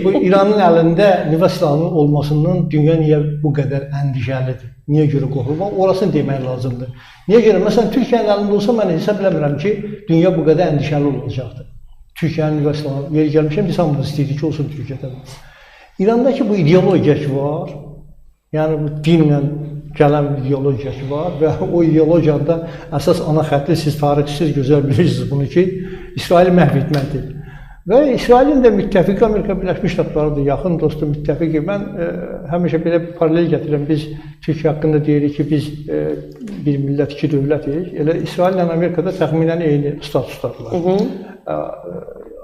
Bu İranın əlində nüvə silahının olmasından dünya niyə bu qədər əndişəlidir? Niyə görə qorxur? Orasını demək lazımdır. Niyə görə? Məsələn, Türkiyənin əlində olsa mən hesab eləmirəm ki, dünya bu qədər əndişəli olacaqdır. Türkiyənin nüvə silahı, yeri gəlmişəm, biz hamımız istəyirdik ki, olsun Türkiyədə. İrandakı bu ideologiya ki var, yəni bu dinlə gələn ideologiya ki var və o ideologiyada əsas ana xətti siz tarixçisiz gözəl bilirsiniz bunu ki, İsraili məhv etməkdir. Və İsrailin də müttəfiqi Amerika Birləşmiş Ştatlarıdır, yaxın dostu müttəfiqi. Mən həmişə belə bir paralel gətirirəm. Biz Türkiyə haqqında deyirik ki, biz bir millət, iki dövlətik. Elə İsraillə Amerikada təxminən eyni statusdadılar.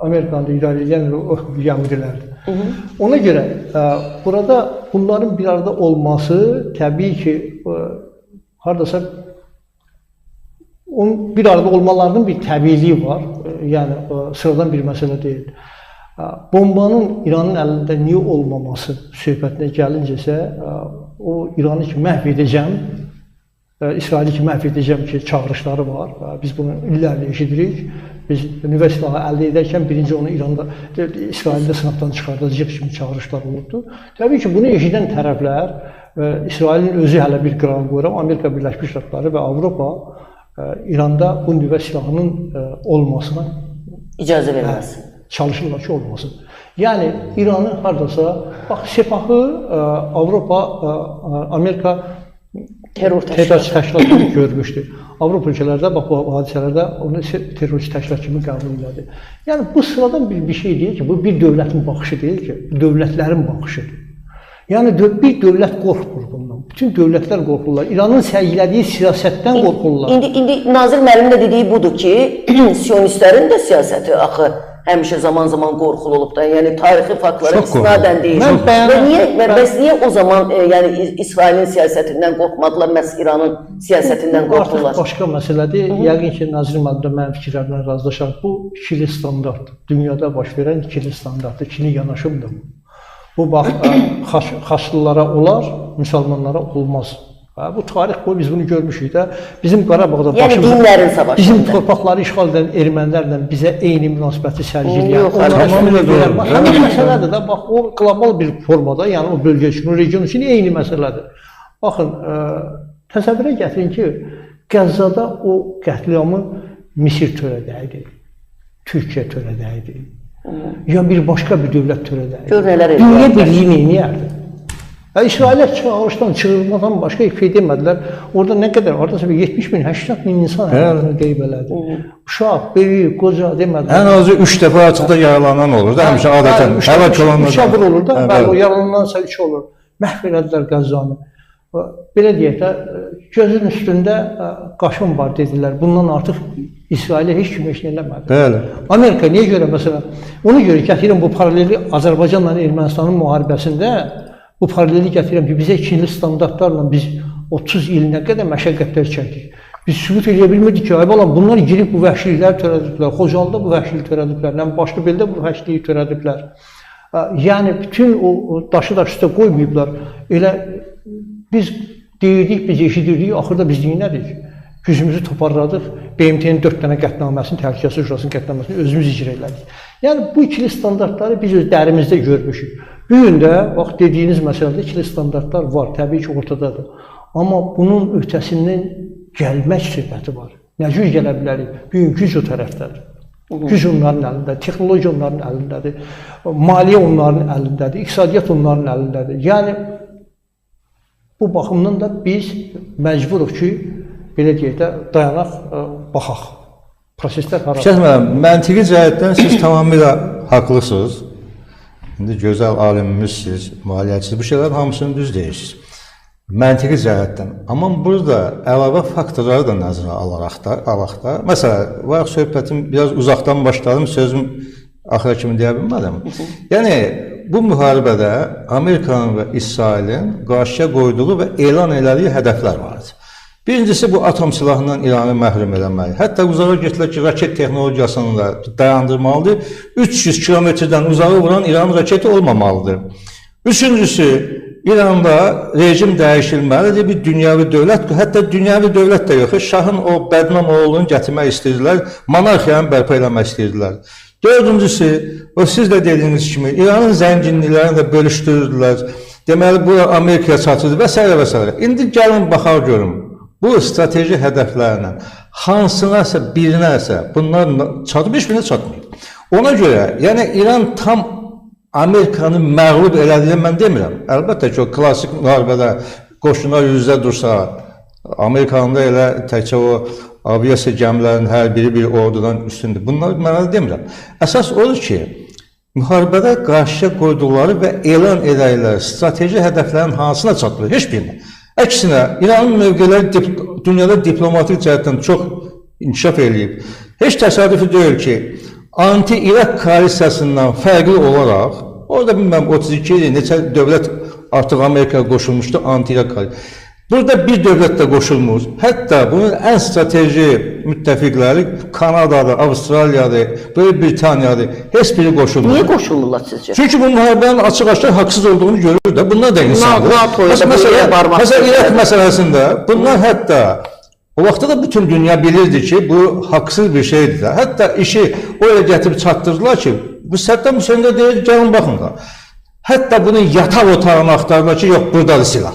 Amerikanı da idarə edən o yəhudilərdir. Ona görə burada bunların bir arada olması təbii ki, hardasa onun bir arada olmalarının bir təbiiliyi var. Yəni sıradan bir məsələ deyil. Bombanın İranın əlində niyə olmaması söhbətinə gəlincə isə o İranı ki məhv edəcəm, İsraili ki məhv edəcəm ki çağırışları var. Biz bunu illərlə eşidirik. Biz nüvə silahı əldə edərkən birinci onu İranda, İsraildə sınaqdan çıxardacaq kimi çağırışlar olubdu. Təbii ki, bunu eşidən tərəflər, İsrailin özü hələ bir qırağa qoyuram, Amerika Birləşmiş Ştatları və Avropa İranda bu nüvə silahının olmasına icazə verməz. Çalışırlar ki, olmasın. Yəni İranı hardasa, bax Sepahı Avropa, Amerika terror təşkilatı kimi görmüşdü. Avropa ölkələrdə bax bu hadisələrdə onu terrorist təşkilat kimi qəbul elədi. Yəni bu sıradan bir şey deyil ki, bu bir dövlətin baxışı deyil ki, dövlətlərin baxışıdır. Yəni bir dövlət qorxmur bundan. Bütün dövlətlər qorxurlar. İranın sərgilədiyi siyasətdən qorxurlar. İndi Nazir müəllimin də dediyi budur ki, siyonistlərin də siyasəti axı həmişə zaman-zaman qorxulu olub da. Yəni tarixi faktlara istinadən deyil. Və bəs niyə o zaman yəni İsrailin siyasətindən qorxmadılar, məhz İranın siyasətindən qorxurlar? Artıq başqa məsələdir. Yəqin ki, Nazir müəllim də mənim fikirlərimlə razılaşar. Bu ikili standartdır. Dünyada baş verən ikili standartdır, ikili yanaşımdır bu. Bu bax, xaçlılara olar, müsəlmanlara olmaz. Bu tarix boyu biz bunu görmüşük də. Bizim Qarabağda yəni dinlərin savaşı. Bizim torpaqları işğal edən ermənilərlə bizə eyni münasibəti sərgiləyən. Tamamilə doğru. Həmin məsələdir də, bax o qlobal bir formada, yəni o bölgə üçün, o region üçün eyni məsələdir. Baxın, təsəvvürə gətirin ki, Qəzzada o qətliamı Misir törədəydi, Türkiyə törədəydi. Ya bir başqa bir dövlət törədəydi. Gör nələr edirlər. Dünya birliyi neyniyərdi? İsrailə çağırışdan, çığırmadan başqa heç şey demədilər. Orada nə qədər, oradasa 70 min, 80 min insan həyatını qeyb elədi. Uşaq, böyük, qoca demədilər. Ən azı 3 dəfə açıqda yaralanan olur da, həmişə adətən, həlak olanlar. 3-ə 1 olur da, bəli, o yaralanansa 3 olur. Məhv elədilər Qəzzanı. Belə deyək də, gözün üstündə qaşın var dedilər. Bundan artıq İsrailə heç kim heç nə eləmədi. Bəli. Amerika niyə görə məsələn, ona görə gətirirəm bu paraleli Azərbaycanla Ermənistanın müharibəsində, bu paraleli gətirirəm ki, bizə ikili standartlarla biz 30 il nə qədər məşəqqətlər çəkdik. Biz sübut eləyə bilmirdik ki, ay balam, bunlar girib bu vəhşilikləri törədiblər, Xocalıda bu vəhşiliyi törədiblər, Başlıbeldə bu vəhşiliyi törədiblər. Yəni bütün o daşı daş üstə qoymayıblar. Elə biz deyirdik, biz eşidirdik, axırda biz neynədik? Gücümüzü toparladıq, BMT-nin 4 dənə qətnaməsini, Təhlükəsizlik Şurasının qətnaməsini özümüz icra elədik. Yəni bu ikili standartları biz öz dərimizdə görmüşük. Bu gün də, bax dediyiniz məsələdə ikili standartlar var, təbii ki, ortadadır. Amma bunun ötəsindən gəlmək söhbəti var. Nə cür gələ bilərik? Bu gün güc o tərəfdədir. Güc onların əlindədir, texnologiya onların əlindədir, maliyyə onların əlindədir, iqtisadiyyat onların əlindədir. Yəni bu baxımdan da biz məcburuq ki, belə deyək də, dayanaq, baxaq. Proseslər haradır? Fikret müəllim, məntiqi cəhətdən siz tamamilə haqlısınız. İndi gözəl alimimizsiniz, maliyyəçisiz, bu şeylərin hamısını düz deyirsiniz. Məntiqi cəhətdən. Amma burada əlavə faktorları da nəzərə alaraq da, məsələn, bayaq söhbətim biraz uzaqdan başladım, sözüm axıra kimi deyə bilmədim. Yəni, bu müharibədə Amerikanın və İsrailin qarşıya qoyduğu və elan elədiyi hədəflər vardı. Birincisi, bu atom silahından İranı məhrum eləmək. Hətta uzağa getdilər ki, raket texnologiyasını da dayandırmalıdır. 300 kilometrdən uzağa vuran İran raketi olmamalıdır. Üçüncüsü, İranda rejim dəyişilməlidir, bir dünyavi dövlət, hətta dünyavi dövlət də yox, şahın o bədnam oğlunu gətirmək istəyirdilər, monarxiyanı bərpa eləmək istəyirdilər. Dördüncüsü, o siz də dediyiniz kimi İranın zənginliklərini də bölüşdürürdülər. Deməli, bu Amerikaya çatırdı və s. və s. İndi gəlin baxaq görüm. Bu strateji hədəflərlə hansınasa birinəsə bunlar çatıb, heç birinə çatmayıb. Ona görə, yəni İran tam Amerikanı məğlub elədiyini mən demirəm. Əlbəttə ki, o klassik müharibədə qoşunlar üz-üzə dursa, Amerikanın da elə təkcə o aviasiya gəmilərinin hər biri bir ordudan üstündür. Bunları mən demirəm. Əsas odur ki, müharibədə qarşıya qoyduqları və elan edəkləri strateji hədəflərin hansına çatmır? Heç birinə. Əksinə, İranın mövqeləri dünyada diplomatik cəhətdən çox inkişaf eləyib. Heç təsadüfi deyil ki, anti-İraq koalisiyasından fərqli olaraq, orada bilməm 32 il neçə dövlət artıq Amerikaya qoşulmuşdu anti-İraq koalisiyası. Burada bir dövlət də qoşulmur. Hətta bunun ən strateji müttəfiqləri Kanadadır, Avstraliyadır, Böyük Britaniyadır. Heç biri qoşulmur. Niyə qoşulmurlar sizcə? Çünki bu müharibənin açıq-aşkar haqsız olduğunu görür də. Bunlar da insandır. Məsələn, İraq məsələsində bunlar hətta o vaxtda da bütün dünya bilirdi ki, bu haqsız bir şeydir də. Hətta işi o yerə gətirib çatdırdılar ki, bu Səddam Hüseyn də deyir, gəlin baxın da. Hətta bunun yataq otağını axtardılar ki, yox, buradadır silah.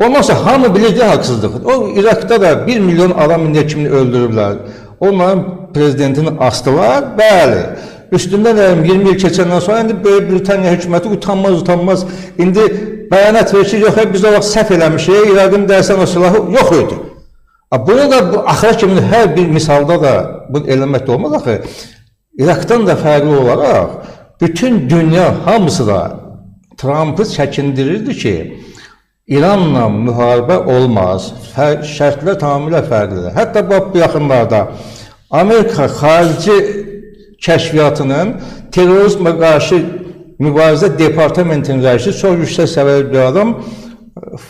Ondan sonra hamı bilirdi haqsızlıq. O İraqda da 1 milyon adam indiyə kimi öldürüblər. Onların prezidentini asdılar. Bəli. Üstündən də 20 il keçəndən sonra indi Böyük Britaniya hökuməti utanmaz indi bəyanat verir ki, yox, biz o vaxt səhv eləmişik, İraqın dərsən o silahı yox idi. Bunu da axıra kimi hər bir misalda da bunu eləmək də olmaz axı. İraqdan da fərqli olaraq bütün dünya hamısı da Trumpı çəkindirirdi ki, İranla müharibə olmaz, şərtlər tamamilə fərqlidir. Hətta bu yaxınlarda Amerika xarici kəşfiyyatının terrorizmə qarşı mübarizə departamentinin rəisi çox yüksək səviyyəli bir adam,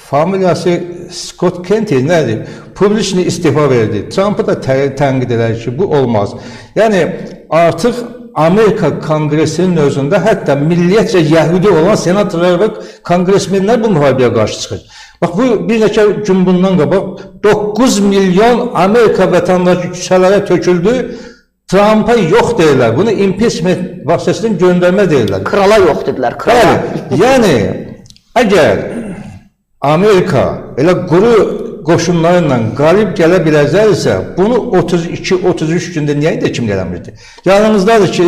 familiyası Scott Kent nədir? Publicni istifa verdi. Trumpı da tənqid edər ki, bu olmaz. Yəni artıq Amerika Konqresinin özündə hətta milliyyətcə yəhudi olan senatorlar və konqresmenlər bu müharibəyə qarşı çıxır. Bax, bu bir neçə gün bundan qabaq 9 milyon Amerika vətəndaşı küçələrə töküldü. Trumpa yox deyirlər. Bunu impeachment vasitəsilə göndərmə deyirlər. Krala yox dedilər, krala. Bəli, yəni əgər Amerika elə quru qoşunları ilə qalib gələ biləcəksə, bunu 32-33 gündə niyə indi kim eləmirdi? Yanınızdadır ki,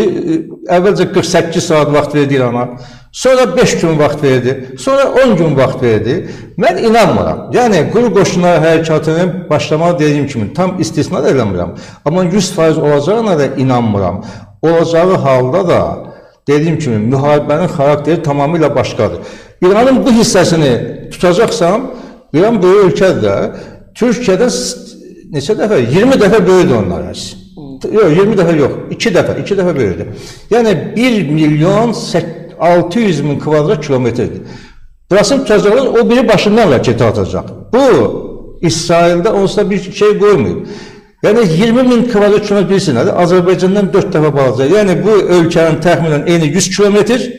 əvvəlcə 48 saat vaxt verdi İrana, sonra 5 gün vaxt verdi, sonra 10 gün vaxt verdi. Mən inanmıram. Yəni, quru qoşunlar hərəkatının başlamağı dediyim kimi tam istisna da eləmirəm. Amma 100% olacağına da inanmıram. Olacağı halda da, dediyim kimi, müharibənin xarakteri tamamilə başqadır. İranın bu hissəsini tutacaqsam, İran böyük ölkədir də, Türkiyədən neçə dəfə? 20 dəfə böyüdü onlar. Yox, 20 dəfə yox, 2 dəfə, 2 dəfə böyüdü. Yəni 1 milyon 600 min kvadrat kilometrdir. Burasını tutacaqlar, o biri başından raketi atacaq. Bu, İsraildə onsuz da bir şey qoymayıb. Yəni 20 min kvadrat kilometr bilirsin, Azərbaycandan 4 dəfə balaca. Yəni bu ölkənin təxminən eni 100 kilometr,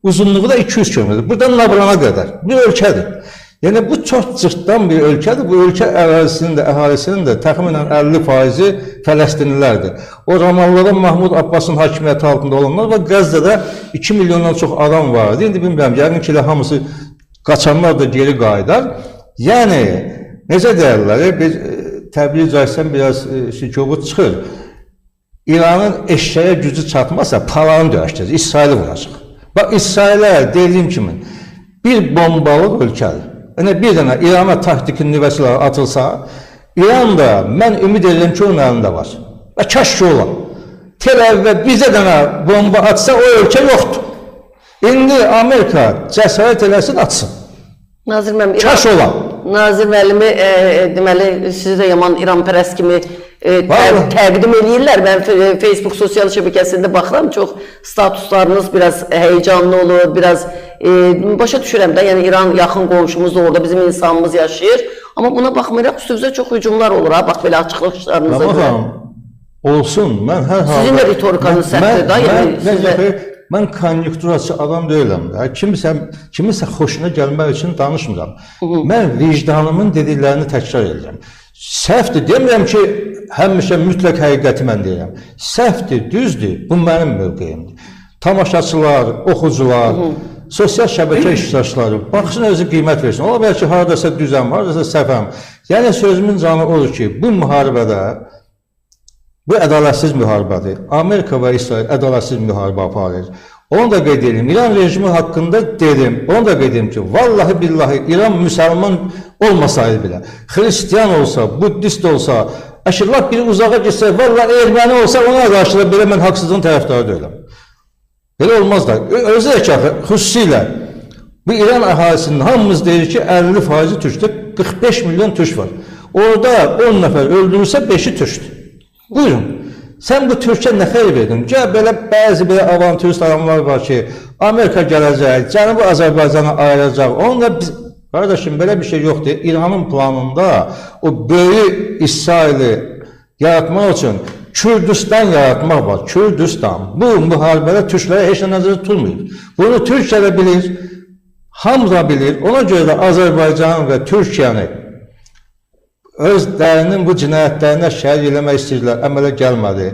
uzunluğu da 200 kilometr. Buradan Nabrana qədər bir ölkədir. Yəni bu çox cırtdan bir ölkədir. Bu ölkə ərazisinin də, əhalisinin də təxminən 50%-i Fələstinlilərdir. O Ramallada Mahmud Abbasın hakimiyyəti altında olanlar və Qəzzədə 2 milyondan çox adam vardı. İndi bilmirəm, yəqin ki, elə hamısı qaçanlar da geri qayıdar. Yəni, necə deyərlər, bir təbir caizsən biraz şikobut çıxır. İranın eşşəyə gücü çatmasa, palanı döyüşdürəcək, İsraili vuracaq. Bax, İsrailə dediyim kimi bir bombalıq ölkədir. Yəni, bir dənə İrana taktiki nüvə silahı atılsa, İran da, mən ümid edirəm ki, onun əlində var. Və kaş ki ola. Tel-Əvivə bizə dənə bomba atsa, o ölkə yoxdur. İndi Amerika cəsarət eləsin, atsın. Nazir müəllim, kaş ola. Nazir müəllimi, deməli, sizi də yaman İranpərəst kimi təqdim eləyirlər. Mən Facebook sosial şəbəkəsində baxıram, çox statuslarınız biraz həyəcanlı olur, biraz başa düşürəm də, yəni İran yaxın qonşumuzdur, orada bizim insanımız yaşayır. Amma buna baxmayaraq üstünüzə çox hücumlar olur, ha, bax belə açıqlıqlarınıza görə. Olsun, mən hər halda... Sizin də ritorikanız sərtdir da, yəni Mən konjunkturacı adam deyiləm də. Kimisə xoşuna gəlmək üçün danışmıram. Mən vicdanımın dediklərini təkrar edirəm. Səhvdir, demirəm ki, həmişə mütləq həqiqəti mən deyirəm. Səhvdir, düzdür, bu mənim mövqeyimdir. Tamaşaçılar, oxucular, sosial şəbəkə iştirakçıları baxsın, özü qiymət versin. Ola bilər ki, haradasa düzəm, haradasa səhvəm. Yəni sözümün canı odur ki, bu müharibədə, bu ədalətsiz müharibədir. Amerika və İsrail ədalətsiz müharibə aparır. Onu da qeyd edeyim. İran rejimi haqqında dedim. Onu da qeyd edeyim ki, vallahi billahi İran müsəlman olmasaydı belə, xristian olsa, buddist olsa, əşi lap bir uzağa getsə, vallahi erməni olsa, ona qarşı da belə mən haqsızlığın tərəfdarı deyiləm. Belə olmaz da. Özü də ki, axı, xüsusilə bu İran əhalisinin hamımız deyir ki, 50% türkdür, 45 milyon türk var. Orada 10 nəfər öldürülsə, 5-i türkdür. Buyurun. Sən bu Türkiyə nə xeyir verdin? Gəl belə bəzi belə avantürist adamlar var ki, Amerika gələcək, Cənubi Azərbaycanı ayıracaq. Onunla biz, qardaşım, belə bir şey yoxdur. İranın planında o böyük İsraili yaratmaq üçün Kürdistan yaratmaq var. Kürdistan. Bu müharibədə türklərə heç nə nəzərdə tutulmayıb. Bunu Türkiyə də bilir, hamı da bilir. Ona görə də Azərbaycan və Türkiyəni özlərinin bu cinayətlərinə şərik eləmək istəyirlər, əmələ gəlmədi.